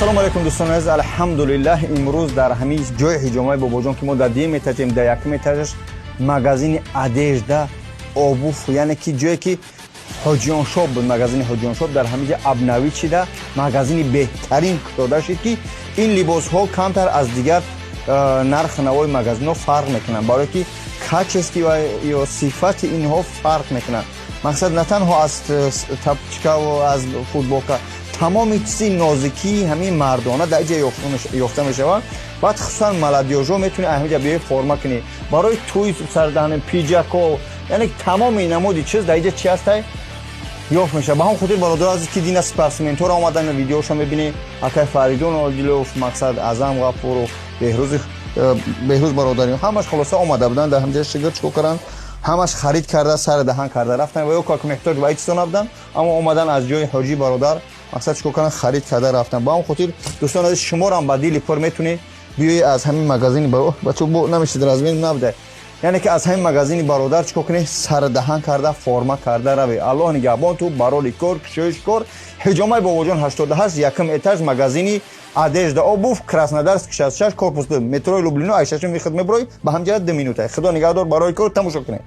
Ассалому алайкум, дӯстони азиз. Алҳамдулиллаҳ, имрӯз дар ҳамин ҷои ҳиҷомаи Бобоҷон, ки мо дар дуюм этажем, дар якум этажаш магазини одежда, обувь, яъне ки ҷое ки Ҳоҷиёншоп буд, магазини Ҳоҷиёншоп дар ҳамин ҷа обновить шида, магазини беҳтарин кушода шуд, ки ин либосҳо камтар аз дигар нархи навои магазинҳо фарқ мекунанд, барое ки качество ва ё сифати инҳо фарқ мекунанд. Мақсад, на танҳо аз тапочкаву аз футболка, тамоми чизи нозикии ҳамин мардона дар ҷа ёфта мешавад. Баъд хусусан молодёжо метавонӣ ҳамин ҷа биёи, форма кунӣ барои тӯй, сардаҳани пиджако, яъне тамоми намуди чиз дар иҷа чи ҳастай, ёфт мешавад. Ба ҳам хотир, бародаро азиз, ки дина спортсментҳоро омадан, видеошо мебинӣ, акай Фаридун Одилов, мақсад, Азам Ғафуров, Беҳрӯзи Беҳрӯз бародари, ҳамаш хулоса омада буданд дар ҳамҷа. Шигир чикор карданд? Ҳамаш харид карда, сари даҳан карда рафтан ва ё как меҳтоҷ ба чизо набуданд, аммо омадан аз ҷои ҳоҷӣ бародар, мақсад, чикор карданд? Харид карда рафтан. Ба ҳам хотир, дӯстон азиз, шуморо ба дили пур метунед биёи аз ҳамин магазини бачо бо намешид, размер набуда, яъне ки аз ҳамин магазини бародар чикор кунед? Сардаҳан карда, форма карда равед. Аллоҳ нигаҳбон ту. Бароли кор, кушоиш кор. Ҳиҷомаи Бобоҷон, 88, якум этаж, магазини одежда, обувь, Краснодарск 66, корпус 2, метрои Люблино, ай шашум выход меброи, ба ҳамҷа 2 минута. Худо нигаҳдор, барои кор, тамошо кунед.